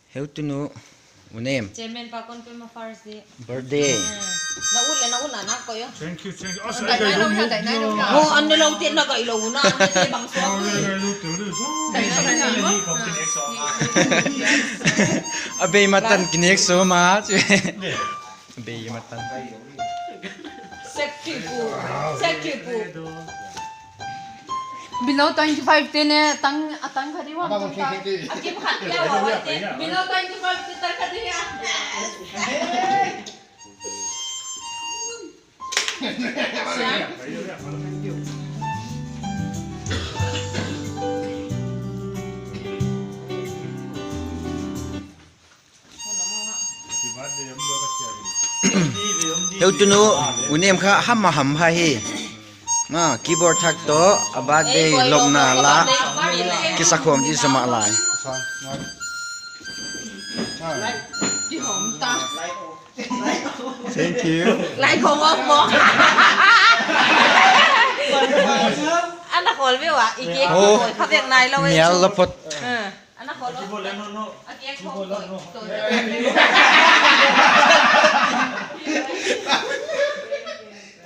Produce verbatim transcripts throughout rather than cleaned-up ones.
Heutunu, u nem. Chairman pa kon pe ma first day. Birthday. Hmm. Na ut le na ut na na ko yo. Thank you, thank you. Oh, dai nai lo, dai nai lo. Oh, an ne lo te na gai lo na, an ne te bang so. Dai nai lo. A bei matan kinek so ma. A bei matan. Sek kipu, sek kipu. Below twenty-five te ne, tang, a tang khat i wan. Abang tang khat. A kim khat ya wa te. Below twenty-five te tang khat ya. Heutunu, u nem kha ham a ham ha hi. Ma, keyboard thak toh, a birthday lopna la, kisa khawm di sa mah lai. Ki hawm ta. Thank you. Lai khawm mo. Ana khol be wa, i ke khol kha vek nai lo e. Mial la phot. Eh. Ana khol lo. Keyboard le no, no. A ke khol lo. Keyboard le no.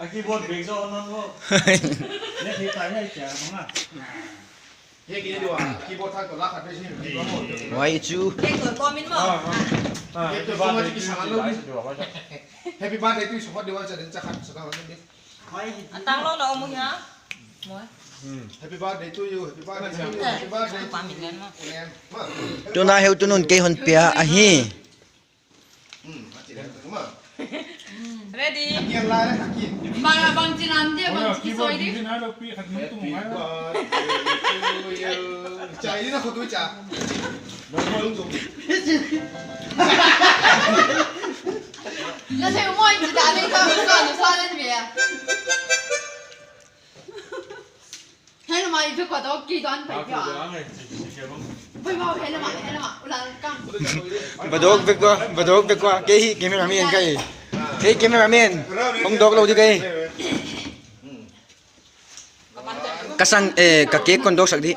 A keyboard bag zo no, no. Ne thi ta ya cha ma. He kini dua, keyboard thak toh la khat pe si. Wai chu. Ke ko ko min mo. Ah, ah. Ke to so ma ki sang lo ni. Happy birthday to you, so hot dua cha den cha khat sa ka ni. A tang lo na om hia. Mo. Hmm. Happy birthday to you. Happy birthday to you. Happy birthday. Pa min len mo. Len. Ma. Tuna Heutunun kei hon pia ahi. Hmm, a ti len tu ma. Ready? Kian la le kaki. Bang, bang chin am dia, bang chin soi di. Happy birthday to you. Cha, ini na khutu cha. Na se mo in da le ka so so len bia. Hello, mai, tu ko dok ki don pai kya? Pai mau, hello, mai, hello, mai, ulang kang. Badok vek ko, badok vek ko. Kei hi cameraman ka hi. Kei cameraman. Hong dok lou di ka hi. Ka sang, eh, ka cake kon dok sak di.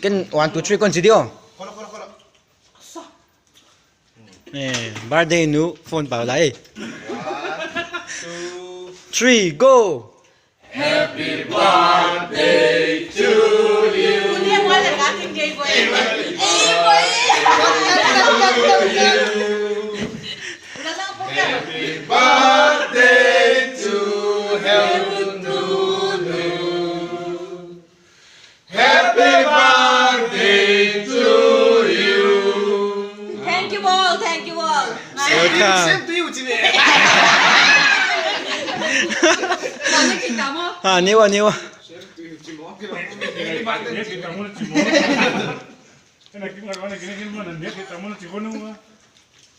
Ken one, two, three kon chi di o. Eh, birthday nu phone pau lai. One, two, three, go. Happy birthday to you. Happy birthday to Helpunu. Happy birthday to you. Thank you all, thank you all. Welcome. Same to you, Jimmy. Ha, niwa, niwa. Same to you, Jimmy.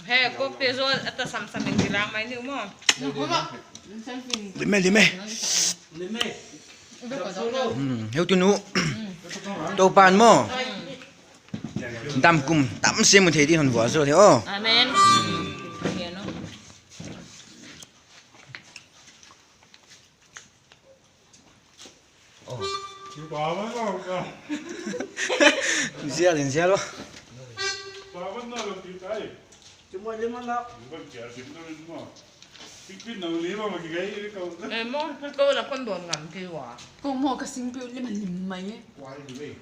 He, kok te zo ata sam sam in kila mai ni mo. Lime, lime. Hmm, Heutunu. Toupan mo. Dam kum, dam sem thei di hon vua zo thei o. Amen. Zial in zial lo. Eh, mo, ko la kon don ngam ki wa. Ko mo ka sing piu lim lim mai.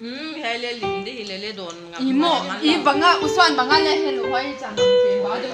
Hmm, he le lim di, he le le don ngam. I mo, i banga, usuan banga le he lo wai chan. Ba do.